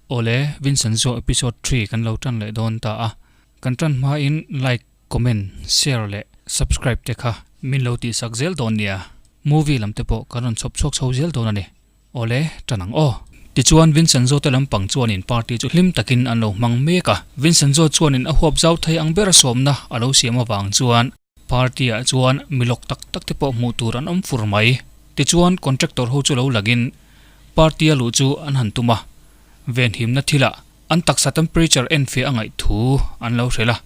Awle, Vincenzo episode thri kan lo tan leh dawn ta a, kan tan hmain like, comment, share leh subscribe te kha min lo tihsak zel dawn nia. Movie lam te pawh kan rawn chhawp chhuak chho zel dawn a ni. Awle, tan ang aw. Tichuan Vincenzo te lampang chuanin party chu hlim takin an lo hmang mek a, Vincenzo chuanin a huap zau thei ang bera sawmna a lo siam avang chuan party ah chuan mi lawk tak tak te pawh hmuh tur an awm fur mai. Tichuan contractor ho chu lo lagin party a luh chu an han tum a, venhimna thilah an taksa temperature enfiah a ngaih thu an lo hrelh a,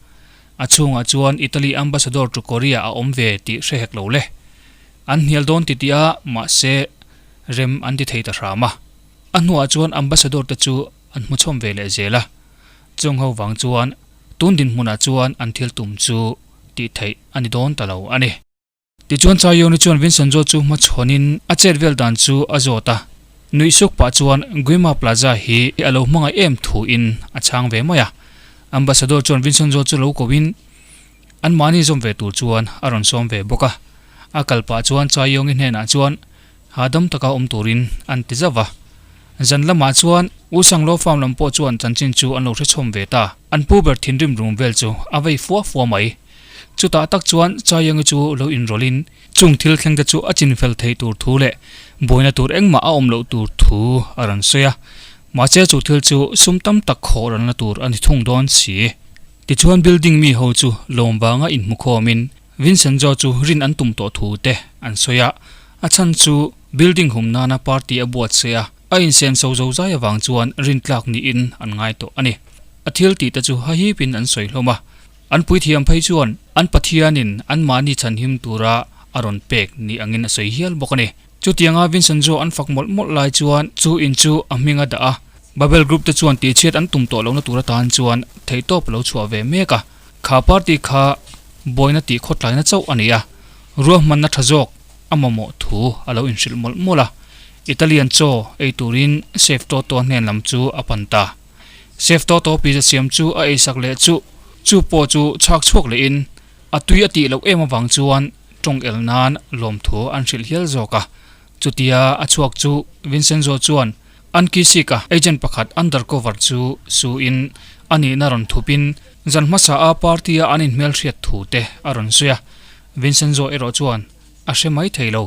a chhungah chuan Italy ambassador to Korea a awm ve tih hre hek lo le. An hnial dawn ti tih a, mahse rem an ti thei ta hram a. A hnuah chuan ambassador te chu an hmu chhawm ve leh zel a, chung ho vang chuan tun dinhmunah chuan an thil tum chu tih theih a ni dawn ta lo a ni. Tichuan Chayoni chuan Vincenzo chu hmachhawnin a chet vel dan chu a zawt a, nuih suk pah chuan Guima Plaza hi a lo hmangaih em thuin a chhang ve mai a. Ambassador chuan Vincenzo chu lo kohin anmahni zawm ve tur chuan a rawn sawm ve bawk a. A kal pah chuan Chayongi hnenah chuan hahdam taka awm turin an ti zauh va. Zan lamah chuan U Sanglo farm lam pawh chuan chanchin chu an lo hrechhawm ve ta. An pu ber thinrim rum vel chu a vei fua fua mai. Chutah tak chuan Chaiyangi chu lo inrawlhin chung thil thleng te chu a chinfel thei tur thu leh buaina tur engmah a awm loh tur thu a rawn sawi a. Mahse chu thil chu sum tam tak khawh ranna tur a ni thung dawn si. Tichuan building mi ho chu lawm vanga inhmukhawmin Vincenzo chu rin an tum tawh thu te an sawi a, a chhan chu building hum nana party a buatsaih a, a insen so zo zai avang chuan rintlak niin an ngai tawh a ni. A thil tih te chu hahipin an sawi hlawm a, an puithiam phei chuan an Pathianin anmahni chhanhim tura a rawn pek ni angin a sawi hial bawk a ni. Chutianga Vincenzo an fak mawlh mawlh lai chuan chu in chu a hming a dah a, Babel Group te chuan tihchhiat an tum tawh lohna tur atan chuan theihtawp a lo chhuah ve mek a. Kha party kha buaina tih khawtlaina chauh a ni a, ruahmanna tha zawk a mamawh thu a lo inhrilh mawlh mawlh a. Italian chaw ei turin Chef Toto hnen lam chu a pan ta. Chef Toto pizza siam chu a eisak leh chu, chu pawh chu chhak chhuak lehin a tui a tih loh em avang chuan tawng el nan lawmthu an hrilh hial zawk a. Chutia a chhuak chu Vincenzo chuan An Kisik a agent pakhat undercover chu su in a nihna rawn thup in zan hmasa a party a an inhmelhriat thu te a rawn sawi a, Vincenzo erawh chuan a hre mai thei lo.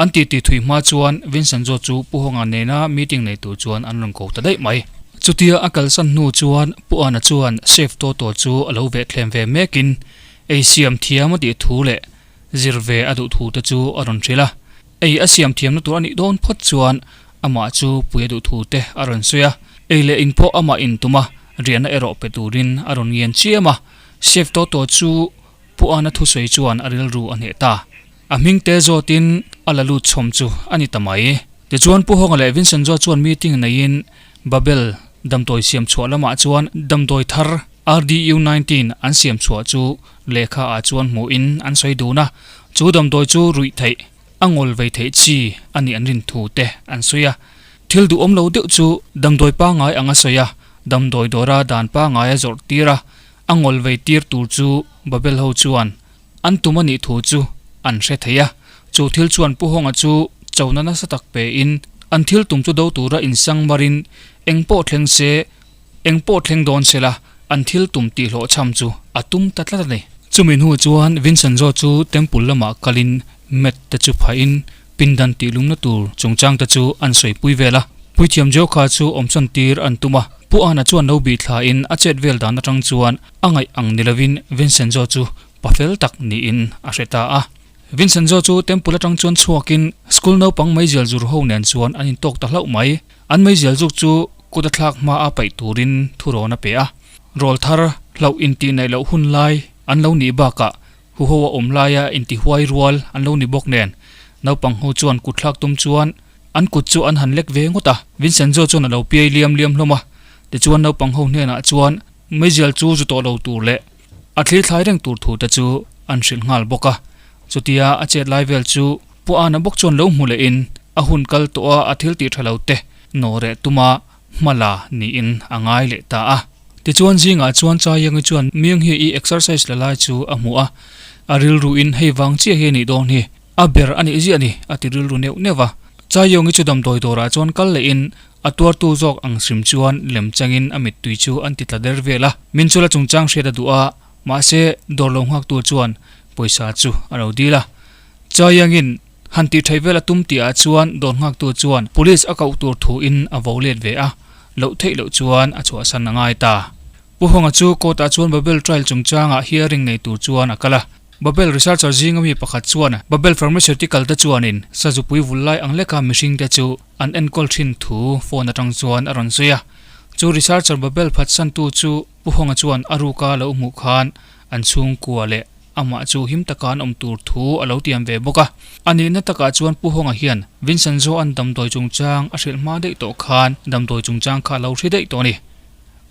An titi thui hma chuan Vincenzo chu Pu Hawnga nena meeting nei tur chuan an rawn ko ta daih mai. Chutia a kalsan hnu chuan Pu Ana chuan Chef Toto chu a lo vehthlem ve mek in ei siam thiam a tih thu leh zir ve a duh thu te chu a rawn hrilh a, ei a siam thiamna tur a nih dawn phawt chuan Amah chu pui a duh thu te a rawn sawi a, ei leh in pawh amah in tum a, riahna erawh pe turin a rawn ngian chiam a. Chef Toto chu Pu Ana thusawi chuan a rilru a hneh ta. A hming te zawtin a la lut chhawm chu a ni ta mai. Tichuan Pu Hawnga leh Vincenzo chuan meeting neiin Babel damdawi siam chhuah lamah chuan damdawi thar RDU 19 an siam chhuah chu lehkha ah chuan hmuhin an sawi dun a, chu damdawi chu ruih theih A ngawl vei theih chi a nih an rin thu te an sawi a. Thil duhawm lo deuh chu damdawi pangngai ang a sawi a, damdawi dawra dan pangngai a zawrh tir a, a ngawl vei tir tur chu Babel ho chuan an tum a nih thu chu an hre thei a. Chu thil chuan Pu Hawnga chu chona nasa tak pe in an thil tum chu do tura insang marin eng pawh thleng se, eng pawh thleng dawn se la an thil tum tihhlawhchham chu a tum ta tlat a ni. Chumi hnu chuan Vincenzo chu temple lamah kalin Mat te chu phahin pindan tihlumna tur chungchang te chu an sawipui vel a. Puithiam Jokha chu awmsawn tir an tum a, Pu Ana chuan lo bih thlain a chet vel dan atang chuan a ngaih ang ni lovin Vincenzo chu pa fel tak niin a hre ta a. Vincenzo chu temple atang chuan chhuakin school naupang meizial zur ho nen chuan an intawk ta hlauh mai. An meizial zuk chu kut a thlak hma a paih turin thurawn a pe a. Rawl thar hlauh intih neih loh hun lai an lo nih bakah Huho a awm laia intihuai rual an lo ni bawk nen, naupang ho chuan kut thlak tum chuan an kut chu an han lek ve ngawt a. Vincenzo chuan a lo piai liam liam hlawm a, tichuan naupang ho hnenah chuan meizial chu zu tawh lo tur leh a thlir thlai reng tur thu te chu an hrilh nghal bawk a. Chutia a chet lai vel chu Pu Ana bawk chuan lo hmu lehin a hun kal tawh a a thil tih tha lo te nawh reh tuma hmala niin a ngai leh ta a. Tichuan zingah chuan Chaiyangi chuan Miang hi i exercise la lai chu a hmu a, a rilru in hei vang chiah hi a nih dawn hi, a ber a nih ziah a ni a ti rilru neuh neuh a. Chaiyangi chu damdawi dawrah chuan kal leh in A tuartu zawk ang hrim chuan lem changin a mittui chu an ti tla der vel a. Min chula chungchang hriat a duh a, mahse dawr lo nghaktu chuan pawisa chu a lo dil a. Chayangin han tih theih vel a tum tihah chuan dawr nghaktu chuan police a koh tur thuin a vo let ve a, loh theih loh chuan a chhuahsan a ngai ta. Pu Hawnga chu court ah chuan Babel trial chungchangah hearing nei tur chuan a kal a. Babel researcher zinga mi pakhat chuan Babel pharmaceutical te chuanin sazupui vul lai ang leka mihring te chu an enkawl thin thu phone atang chuan a rawn sawi a. Chu researcher Babel phatsantu chu Pu Hawnga chuan a ruka lo hmuh khan an chhungkua leh amah chu him taka an awm tur thu a lo tiam ve bawk a. A nihna takah chuan Pu Hawnga hian Vincenzo-a'n damdawi chungchang a hrilh hma daih tawh khan damdawi chungchang kha a lo hri daih tawh a ni.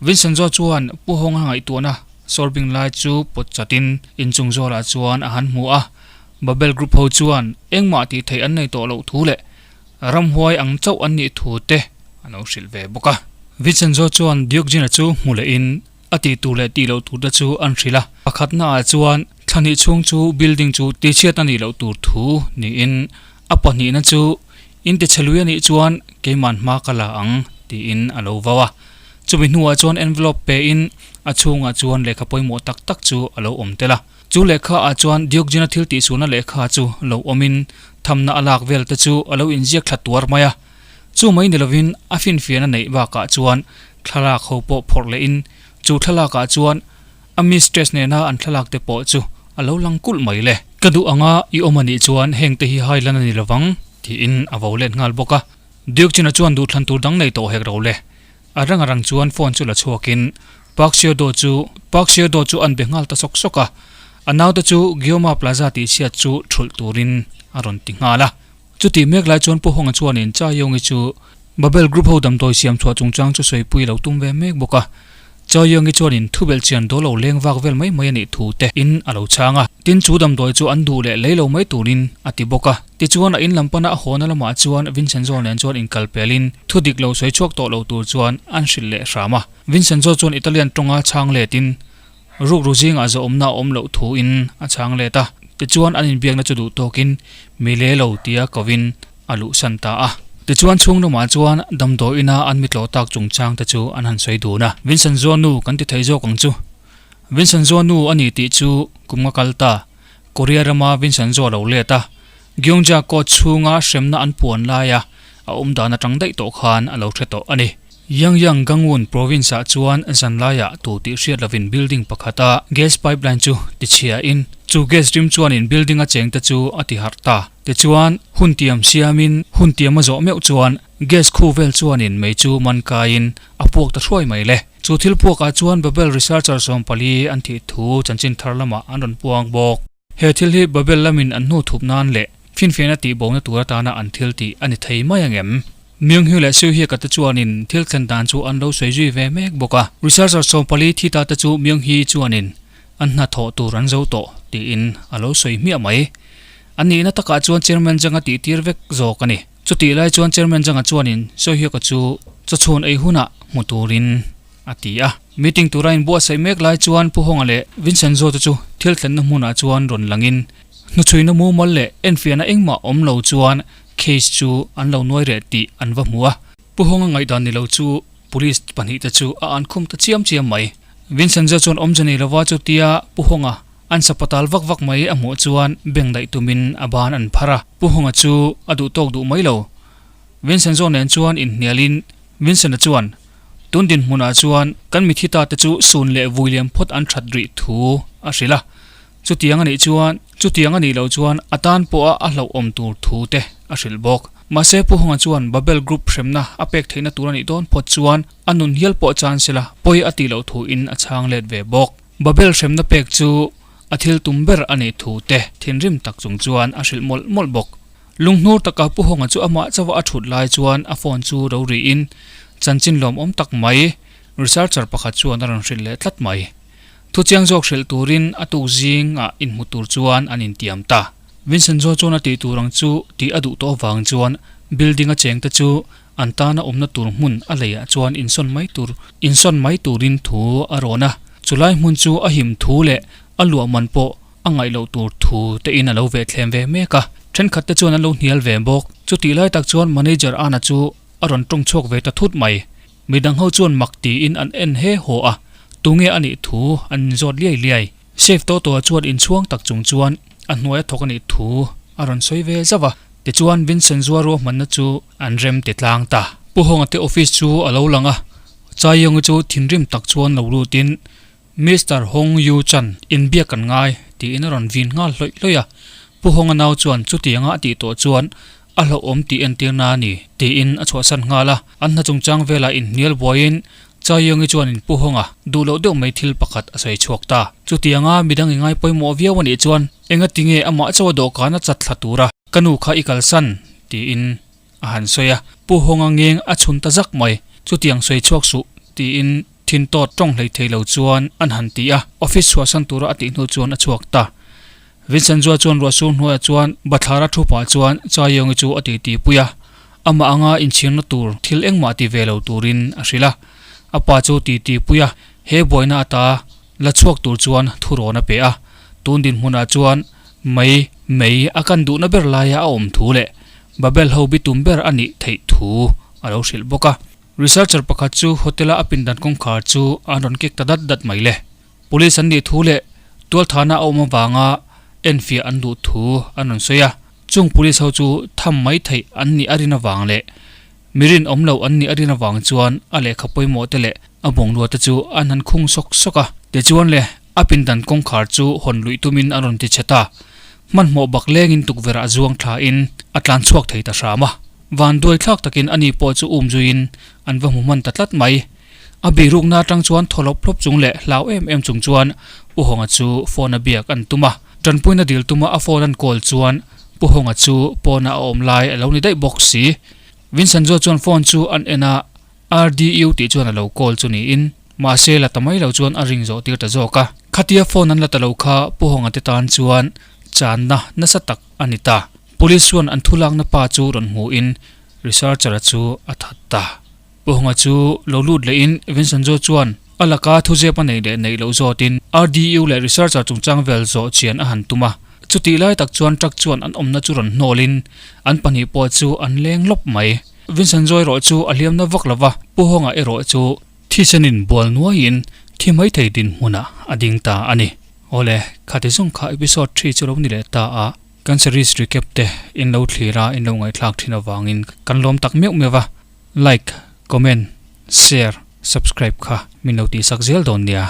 Vincenzo chuan Pu Hawnga ngaihtuahna sawrbing lai chu pawt chatin inchung zawlah chuan a han hmu a. Babel Group ho chuan engmah tih theih an nei tawh loh thu leh ramhuai ang chauh an nih thu te a lo hrilh ve bawk a. Vincenzo chuan Diokjina chu hmu lehin a tih tur leh tih loh tur te chu an hrilh a. Pakhatna ah chuan thla hnih chhung chu building chu tihchhiat a nih loh tur thu niin a pahnihna chu in tichhe lui a nih chuan keiman hma ka la ang tiin a lo vau a. Chumi hnuah chuan envelope pe in a chhungah chuan lehkha pawimawh tak tak chu a lo awm tel a. Chu lehkha ah chuan Diokjina thil tihsualna lehkha chu lo awmin thamna a lak vel te chu a lo inziak thla tuar mai a. Chu mai ni lovin a finfiahna neih bakah chuan thlalak ho pawh phawrh lehin chu thlalakah chuan a mistress nena an thlalak te pawh chu a lo lang kulh mai le. Ka duh anga i awm a nih chuan heng te hi hai lan a ni lovang tiin a vo let nghal bawk a. Diokjina chuan duhthlan tur dang nei tawh hek ro le. A rang a rang chuan phone chu la chhuakin Park Seo-do chu Park Seo-do chu an be nghal ta sawk sawk a, a naute chu Gyoma Plaza tih chhiat chu thulh turin a rawn ti nghal a. Chutih mek lai chuan Pu Hawnga chuanin Cha Yong-i chu Babel Group ho damdawi siam chhuah chungchang chu sawipui lo tum ve mek bawk a. Cha Yong-i chuanin thubelh chian dawl lo leng vak vel mai mai a nih thu te in a lo chhang a. Tin chu damdawi chu an duh leh lei lo mai turin a ti bawk a. Tichuan a in lam pana a hawna lamah chuan Vincenzo nen chuan inkal pelin thu dik lo sawi chhuak tawh lo tur chuan an hrilh leh hram a. Vincenzo chuan Italian tawnga chhang letin rukru zingah zawhawmna a awm loh thuin a chhang let a. Tichuan an inbiakna chu duh tawkin mi le lo tia kovin a luhsan ta a. Tichuan chhung lamah chuan damdawi ina an mi tlawh tak chungchang te chu an han sawi dun a. Vincenzo nu kan ti thei zawk ang chu. Vincenzo nu a ni tih chu kum nga kal ta. Korea rama Vincenzo a lo let a, Gyeongja court chhunga hremna an puan laia a awm dan atang daih tawh khan a lo hre tawh a ni. Yangyang Gangwon province ah chuan zanlaiah tu tih hriat lovin building pakhata gas pipeline chu tichhiain chu gas rim chuanin building a chengte chu a ti harh ta. Tichuan, hun tiam siamin hun tiam a zawh meuh chuan gas khu vel chuanin mei chu man kaiin a puak ta hruai mai le. Chu thil puakah chuan Babel researcher 14 an thih thu chanchin thar lamah an rawn puang bawk. He thil hi Babel lamin an hnu thup nan leh finfiahna tih bohna tur atana an thil tih a ni thei mai ang em? Myung-hyo leh Seo-hyeka te chuanin thil thlen dan chu an lo sawi zui ve mek bawk a. Researcher 14 thi ta te chu Myung-hee chuanin an hna thawh tur an zo tawh tiin a lo sawi hmiah mai. A nihna takah chuan Chairman Jang a tihtir vek zawk a ni. Chutih lai chuan Chairman Jang-a chuanin Seo-hyeka chu chawchhun ei hunah hmu turin a ti a. Meeting tura inbuatsaih mek lai chuan Pu Hawnga leh Vincenzo te chu thil thlenna hmunah chuan rawn langin hnuchhuina mumal leh enfiahna engmah awm lo chuan case chu an lo nuai reh tih an va hmu a. Pu Hawnga ngaihdan ni lo chu police pahnihte chu a an khum ta chiam chiam mai. Vincenzo chuan awmze nei lova chutia Pu Hawnga an sapatal vak vak mai a hmuh chuan beng daih tumin a ban an phar a. Pu Hawnga chu a duhtawk duh mai lo. Vincenzo nen chuan inhnialin Vincent-a chuan, Tun dinhmunah chuan kan mithi ta te chu sun leh vui liam phawt an that rih thu a hrilh a. Chutiang a nih chuan, chutiang a nih loh chuan a tan pawha a hlauhawm tur thu te a hrilh bawk. Mahse Pu Hawnga chuan Babel Group hremna a pek theihna tur a nih dawn phawt chuan a nun hial pawh chan sela pawi a tih loh thuin a chhang let ve bawk. Babel hremna pek chu a thil tum ber a nih thu te thinrim tak chung chuan a hrilh mawlh mawlh bawk. Lunghnur taka Pu Hawnga chu amah chauha a thut lai chuan a phone chu ro rihin chanchin lawmawm tak mai researcher pakhat chuan a rawn hrilh leh tlat mai. Thuchiang zawk hrilh turin a tuk zingah inhmu tur chuan an intiam ta. Vincent Zo chuan a tih tur ang chu tih a duh tawh avang chuan building a chengte chu an tana awmna tur hmun a leiah chuan insawn mai tur insawn mai turin thu a rawn a. Chulai hmun chu a him thu leh a luah man pawh a ngaih loh tur thu te in a lo ve thlem ve mek a, thenkhat te chuan an lo hnial ve bawk. Chutih lai tak chuan manager Ana chu a rawn tawng chhuak ve ta thut mai. Midang ho chuan mak tiin an en he haw a, tunge a nih thu an inzawt liai liai. Safe tawh tawh chuan inchhuang tak chung chuan a hnuai a thawk a nih thu a rawn sawi ve zauh a. Tichuan Vincent zua ruahmanna chu an rem ti tlang ta. Pu Hawnga te office chu a lo lang a, Chaiyongi chu thinrim tak chuan lo lutin Mister Hong Yu Chan inbiak kan ngai tiin a rawn vin nghal hlawih hlawih a. Pu Honga nau chuan chutianga a tih tawh chuan a hlauhawm tih entirna a ni tiin a chhuahsan nghal a. An hna chungchang velah inhnial buaiin Chai Yongi chuan in Pu Honga duh loh deuh mai thil pakhat a sawi chhuak ta. Chutianga midang i ngai pawimawh viau a nih chuan engatinge amah chaw a dawhkan a chat thla tura ka nu kha i kalsan tiin a han sawi a. Pu Honga ngeng a chhun ta zak mai. Chutiang sawi chhuak suh tiin Thin tawt tawng hlei thei lo chuan an han ti a, office chhuahsan tura a tih hnu chuan a chhuak ta. Vincent Zua chuan ruahsur hnuaiah chuan bathlara thu pah chuan Chaiyongi chu a titi pui a, amah anga inchhirna tur thil engmah ti ve lo turin a hrilh a. A pa chu titi pui a, he buaina ata la chhuak tur chuan thurawn a pe a, tun dinhmunah chuan mei mei a kan duhna ber laia a awm thu leh Babel ho bitum ber a nih theih thu a lo hrilh bawk a. Researcher pakhat chu hotel-a a pindan kawngkhar chu an rawn kek ta dat dat mai le. Police an nih thu leh tualthahna a awm avanga enfiah an duh thu an rawn sawi a. Chung police ho chu tham mai theih an nih a rin avang leh mi rinawm lo an nih a rin avang chuan a lehkha pawimawh te leh a bungrua te chu an han khung sawk sawk a. Tichuan le, a pindan kawngkhar chu hawn luih tumin an rawn ti che ta. Hmanhmawh bak lengin tukverh ah zuang thlain a tlan chhuak thei ta hram a. Van duai thlak takin ani pawh chu um zuiin an va hmu hman ta tlat mai. A bihrukna atang chuan thaw hlawp hlawp chung leh hlau em em chung chuan Pu Hawnga chu phone a biak an tum a. Tanpuina dil tuma a phone an call chuan Pu Hawnga chu pawna a awm lai a lo ni daih bawk si. Vincent Zua chuan phone chu an en a, RDU tih chuan a lo call chu niin mahse la ta mai lo chuan a ring zawh tir ta zawk a. Khatia phone an la ta lo kha Pu Hawnga te tan chuan channa nasa tak a ni ta. Police chuan an thulakna pa chu rawn hmuhin researcher-a chu a that ta. Pu Hawnga chu lo lut lehin Vincent Zua chuan a laka thuzep a neih leh neih loh zawtin RDU leh researcher chungchang vel zawh chian a han tum a. Chutih lai tak chuan truck chuan an awmna chu rawn hnawlin an pahnih pawh chu an leng lawp mai. Vincent Zua erawh chu a hliamna vak lova, Pu Hawnga erawh chu thisenin bual nuaiin thi maithei dinhmunah a ding ta a ni. Awle, khati zawng kha episode thi chu lo ni leh ta a. Kan series recap te in lo thlir a, in lo ngaihthlak thin avangin kan lawm tak meuh meuh a, like, comment, share, subscribe kha min lo tihsak zel dawn nia.